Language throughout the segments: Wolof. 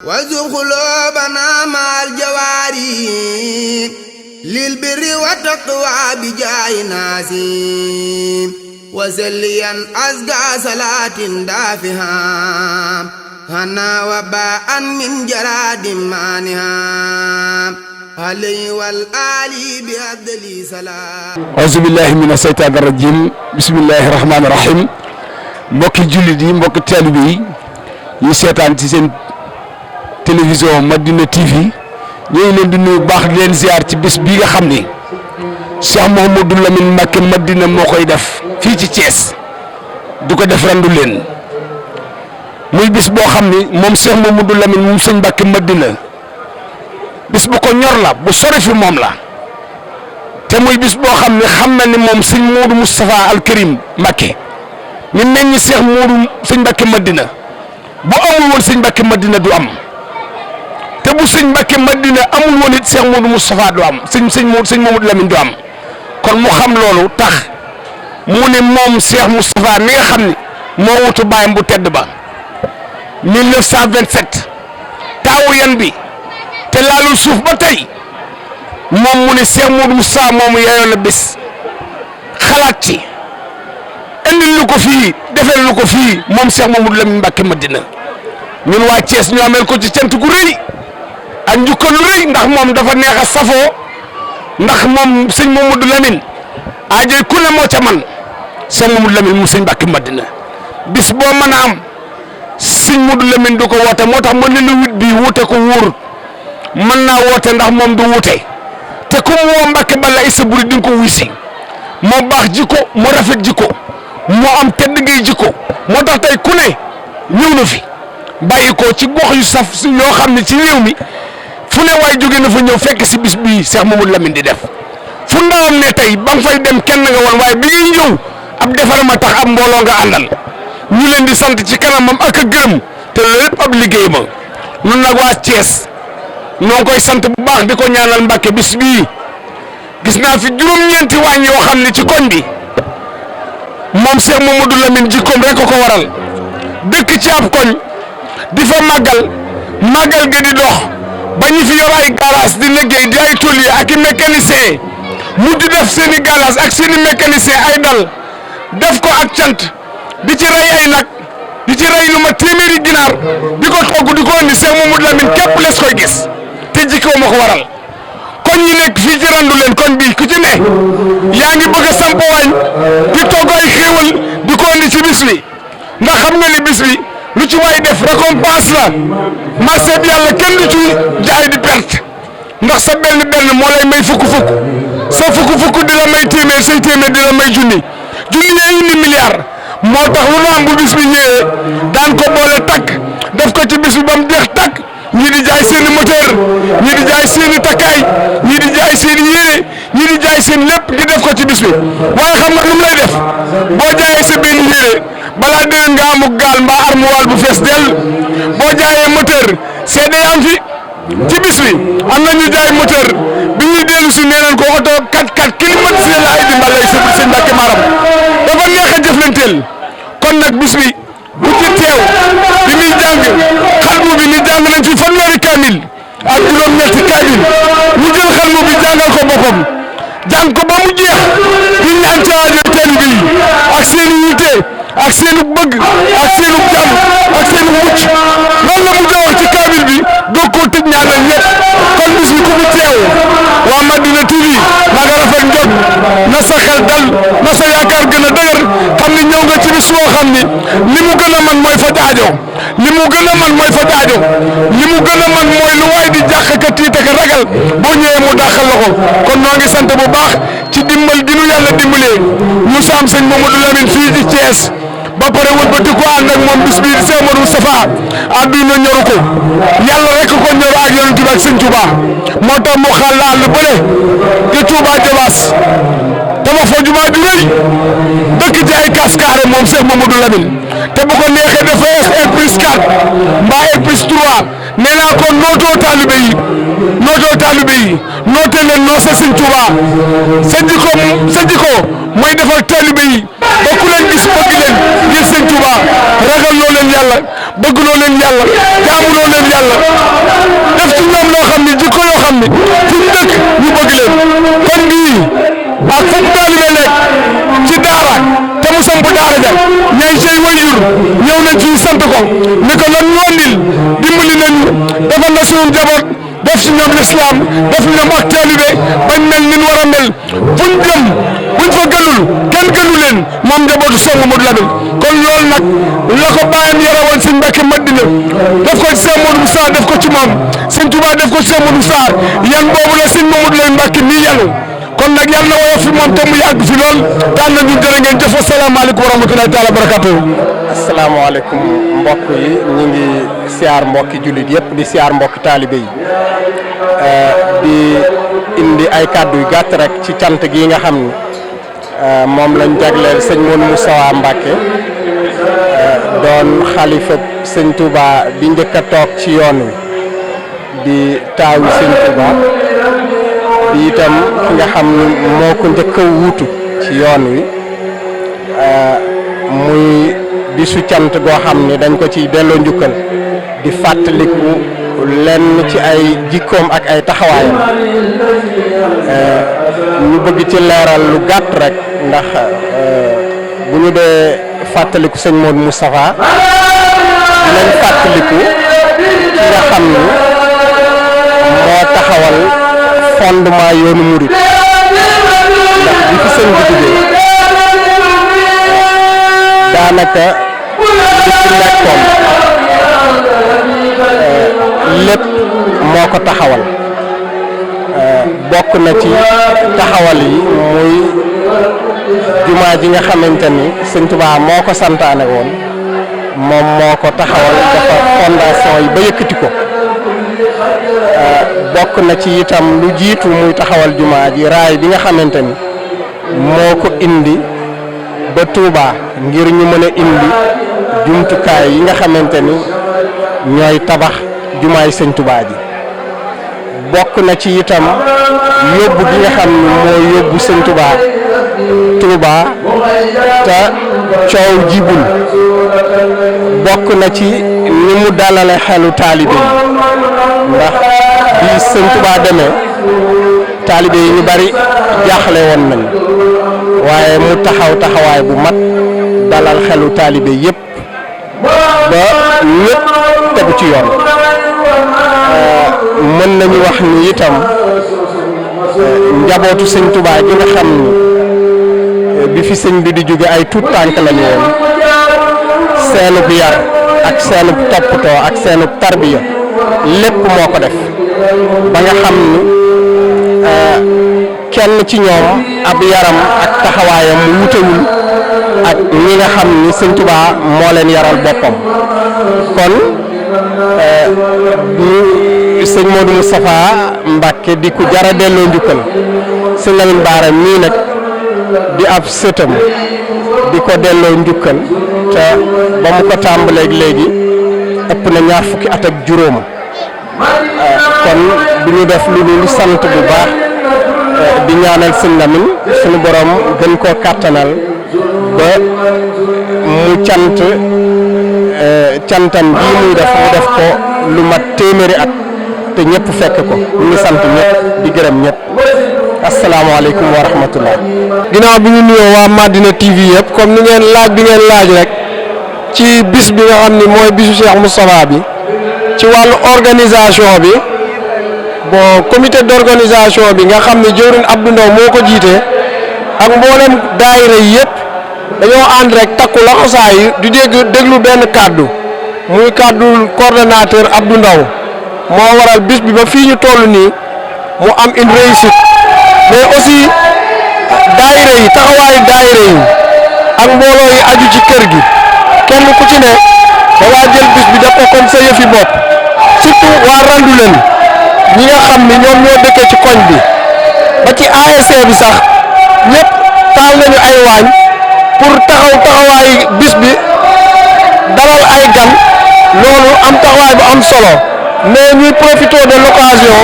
وزق قلوبنا مع الجواري للبر والتقوى بجاه ناسي وسليا أزكى صلاة دافها هنا وباء من جراد مانها علي والآل بأفضل سلام. أعوذ بالله من الشيطان الرجيم بسم الله الرحمن الرحيم. mbokki jullit yi mbokki taalibe yi ñu seetaan ci seen télévision Madina TV ñu ngi leen di nuyu baax di leen ziar ci bés bii nga xam ni Cheikh Mouhamadou Lamine Mbacké Madina moo koy def fii ci Thiès du ko def randu leen muy bés boo xam ni moom Cheikh Mouhamadou Lamine moom sëñ Mbacké Madina bés bu ko ñor la bu sori fi moom la te muy bés boo xam ne xam na ni moom sëñ Modou Moustapha Al Karim Mbacké ñu meññ Cheikh Modou sëñ Mbacké Madina bu amul woon sëñ Mbacké Madina du am te bu sëñ Mbacké Madina amul woon it Cheikh Modou Moustapha du am sëñ Mouhamadou Lamine du am kon mu xam loolu tax mu ne moom Cheikh Moustapha mi nga xam ni moo wutu baayam bu tedd ba 1927 taawu yan bi te laalul suuf ba tey moom mu ne Cheikh Modou Moustapha moomu yeyoon na bés xalaat ci indil lu ko fii defee lu ko fii moom Cheikh Mouhamadou Lamine Mbacké Madina ñun waa Thiès ñu amel ko ci cant gu rëy ak njukkal lu rëy ndax moom dafa neex a safoo ndax moom sëñ Mouhamadou Lamine aajoy ku ne moo ca man Cheikh Mouhamadou Lamine mu sëñ Mbacké Madina bis boo mën a am sëñ Mouhamadou Lamine du ko woote moo tax mën na lu wit bi wuute ko wóorut mën naa woote ndax moom du wuute te ku mu woo Mbacké bala isa buri di nga ko wuy si moo baax jikko moo rafet jikko moo am tedd ngay jikko moo tax tey ku ne ñëw na fi bàyyi ko ci gox yu saf yoo xam ne ci réew mi fu ne waay jóge na fa ñëw fekk si bis bii Cheikh Mouhamadou Lamine di def fu ndawam ne tey ba nga fay dem kenn nga woon waaye bi ngay ñëw ab defar ma tax ab mbooloo nga àndal ñu leen di sant ci kanamam ak a gërëm te loolu lépp ab liggéey ma ñun nag waa Thiès ñoo ngi koy sant bu baax di ko ñaanal Mbacké bis bii gis naa fi juróom-ñeenti waañ yoo xam ne ci koñ bi moom Cheikh Mouhamadou Lamine jikkoom rek ko waral dëkk ci ab koñ di fa màggal gi di dox ba ñu fi yor ay garage di liggéey di ay tôlier ak i mécanicien mu di def seen i garage ak seen i mécanicien ay dal def ko ak cant di ci rey ay nag di ci rey lu ma téeméeri ginaar di ko togg di ko indi Cheikh Mouhamadou Lamine képp les koy gis te jikkoom a ko waral koñ ñi nekk fii ci randu leen koñ bi ku ci ne yaa ngi bëgg a samp waañ di togg ay xéewal di ko indi ci bis bi ndax xam nga ni bis bi lu ci waay def récompense la marché bi yàlla kenn du ci jaay di perte ndax sa benn moo lay may fukk sa fukk di la may téeméer say téeméer di la may junni yee indi milliard moo tax lu na am bu bis bi ñëwee daan ko boole takk def ko ci bis bi ba mu jeex takk ñii di jaay seen i moteur ñii di jaay seen i takkaay ñii di jaay seen i yére ñii di jaay seen lépp di def ko ci bis bi waaye xam nga nu mu lay def boo jaayee sa benn yére balaa déwén nga amuk gaal mbaa armoire bu fees dell boo jaayee moteur seede am fi ci bis bi am na ñu jaay moteur bi ñuy dellu si nee nañ ko oto 4x4 climatisé la ay dimbalay sëñ Mbacké Maram dafa neex a jëflanteel kon nag bis bi bu ci teew bi muy jàng xalmu bi ni jàng nañ fi fanweeri kaamil ak juróom-ñetti kaamil ñu jël xalmu bi jàngal ko boppam jàng ko ba mu jeex di ñaan ci aajo taalibe yi ak seen i yitte ak seenu bëgg ak seenu jàmm ak seenu mucc loolu la mu jaww ci kaamil bi doog koo tëj ñaanal ñëpp kon bis bi ku mu teew waa Madina TV na nga rafet njot na sa xel dal na sa yaakaar gën a dëgër xam ni ñëw nga ci bis boo xam ni li mu gën a man mooy faj aajo li mu gën a man mooy faj aajo li mu gën a man mooy lu waay di jàq ka tiit ak ragal boo ñëwee mu dàqal la ko kon noo ngi sant bu baax ci dimbal gi nu yàlla dimbalee ñu saam sëñ Mouhamadou Lamine fii ci Thiès ba pare wëlbati ko ànd ak moom bis bii di Cheikh Modou Moustapha àdduna ñoru ko yàlla rek ko ñor ak yonent bi ak sëñ Touba moo tax mu xàll àll bële di Touba Jobaas dama fa jumaa ju rëy dëkk ci ay kaskaare moom Cheikh Mouhamadou Lamine te bu ko neexee dafa R+4 mbaa R+3 nee naa ko nootoo taalibe yi nootee leen noo sa sëñ Touba sa jikko mooy defal taalibe yi ba ku leen gis bëgg leen ngir sëñ Touba ragal loo leen yàlla bëggloo leen yàlla jaamuloo leen yàlla def ci ñoom loo xam ne jikko yoo xam ne fu ñu dëkk ñu bëgg leen kon bii ak fu mu taalibe nekk ci daara te mu samp daara ja ñay sey wayjur ñëw nañ ci sant ko ni ko lan ñu andil dimbali nañu defal na suñu njaboot def ci ñoom l'islam def ci ñoom ak taalibe bañ mel ni ñu war a mel fuñ jëm buñ fa gënul kenn gënu leen moom njabootu Song Modou Lamine kon loolu nag la ko bàyyam yore woon sëñ Mbacke Madina def ko ci sëñ Modou Moussa def ko ci moom sëñ Touba def ko ci sëñ Modou Moussa yan boobu la sëñ Mamadou Lamine Mbacke nii yanu kon nag yàlla na woyof fi moom te mu yàgg fi lool daan na ñu jërë ngeen jëf asalaamaaleykum wa rahmatulahi taala barakatuh. asalaamaaleykum mbokk yi ñu ngi siyaar mbokki jullit yëpp di siyaar mbokki taalibe yi di indi ay kàddu yu gàtt rek ci cant gi nga xam ni moom lañ jagleel sëñ Modou Moussa Mbacke doon xalifa sëñ Touba bi njëkk a toog ci yoon wi di taawu sëñ Touba di itam ki nga xam ni moo ko njëkk a wuutu ci yoon wi muy bisu cant goo xam ni dañ ko ciy delloo njukkal di fàttaliku lenn ci ay jikkoom ak ay taxawaayam ñu bëgg ci leeral lu gàtt rek ndax bu ñu dee fàttaliku sëñ Modou Moustapha dinañ fàttaliku ki nga xam ni moo taxawal fondement yoonu murit ndax bi fi sëñ bi jógee daanaka li ci nekkoon lépp moo ko taxawal bokk na ci taxawal yi muy jumaa ji nga xamante ni sëñ Tuubaa moo ko santaane woon moom moo ko taxawal dafa fondation yi ba yëkkati ko bokk na ci itam lu jiitu muy taxawal jumaa ji raay bi nga xamante ni moo ko indi ba Touba ngir ñu mën a indi jumtukaay yi nga xamante ni ñooy tabax jumaay sëñ Touba ji bokk na ci itam yóbbu gi nga xam ni moo yóbbu sëñ Touba Touba te coow jibul bokk na ci ni mu dalale xelu taalibe yi ndax bi sëñ Touba demee taalibe yi ñu bari jaaxle woon nañ waaye mu taxawaay bu mat dalal xelu taalibe yépp ba ñépp tegu ci yoon mën nañu wax ni itam njabootu sëñ Touba gi nga xam ni bi fi sëñ bi di jóge ay tuut tànk lañu woon seenub yar ak seenub toppatoo ak seenub tarbiya lépp moo ko def ba nga xam ni kenn ci ñoom ab yaram ak taxawaayam mu wutewul ak ñi nga xam ni sëñ Touba moo leen yaral boppam kon sëñ Modou Moustapha Mbacke di ku jara delloo njukkal sëñ Lamine Bara mii nag di ab sëtam di ko delloo njukkal te ba mu ko tàmbaleeg léegi ëpp na 20 at ak juróom kon du ñu def lu dul sant bu baax di ñaanal sëñ Lamine suñu borom gën koo kàttanal ba mu cantam bii muy def ko lu mat téeméeri at te ñëpp fekk ko ñu ngi sant ñëpp di gërëm ñëpp asalaamaaleykum wa rahmatullah. ginnaaw bi ñu nuyoo waa Madina TV yëpp comme ni ngeen laaj bi ngeen laaj rek ci bis bi nga xam ni mooy bisu Cheikh Moustapha bi ci wàllu organisation bi bon comité d'organisation bi nga xam ne jëwriñ Abdou Ndaw moo ko jiite ak mboolem daayira yi yëpp dañoo ànd rek takku laxasaay yi di déglu benn kàddu muy kàddu coordonnateur Abdou Ndaw moo waral bis bi ba fii ñu toll nii mu am une réussite mais aussi daayira yi taxawaayu daayira yi ak mbooloo yi aju ci kër gi kenn ku ci ne da ngaa jël bis bi def ko comme sa yëfi bopp surtout waa Randoulène ñi nga xam ni ñoom ñoo dëkkee ci koñ bi ba ci ASC bi sax ñëpp taal nañu ay waañ pour taxawaayu bis bi dalal ay gan loolu am taxawaay bu am solo mais ñuy profiter de l'occasion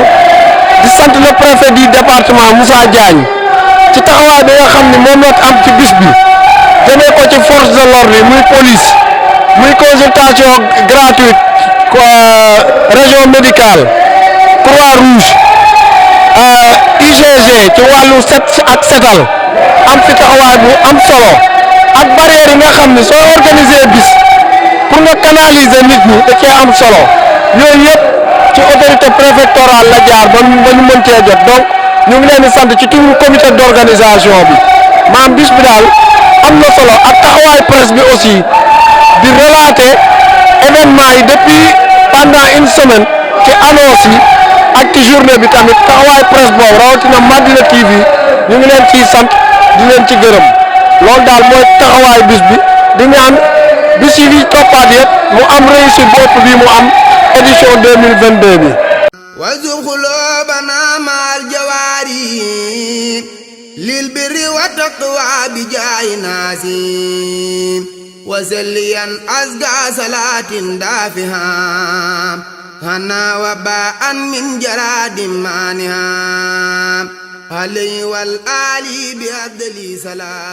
di sant le préfet du département Moussa Diagne ci taxawaay bi nga xam ni moom la am ci bis bi jëmee ko ci force de l'ordre yi muy police muy consultation gratuite région médicale Croix-Rouge UGG ci wàllu set ak setal am fi taxawaay bu am solo ak barrière yi nga xam ni soo organiser bis pour nga canaliser nit ñi da cee am solo yooyu yëpp ci autorité préfectorale la jaar ba ñu mën cee jot donc ñu ngi leen di sant ci turu comité d'organisation bi maam bis bi daal am na solo ak taxawaay presse bi aussi di relater événement yi depuis pendant une semaine ci annonce yi ak ci journée bi tamit taxawaay presse boobu rawatina Madina TV ñu ngi leen ciy sant di leen ci gërëm loolu daal mooy taxawaay bis bi di ñaan bis yi liy toppaat yëpp mu am réussite bu ëpp bii mu am édition 2022 bi. وزق قلوبنا مع الجواري للبر والتقوى بجاه ناسي وسليا أزكى صلاة دافها هنا وباء من جراد مانها علي والآلي بأفضل سلام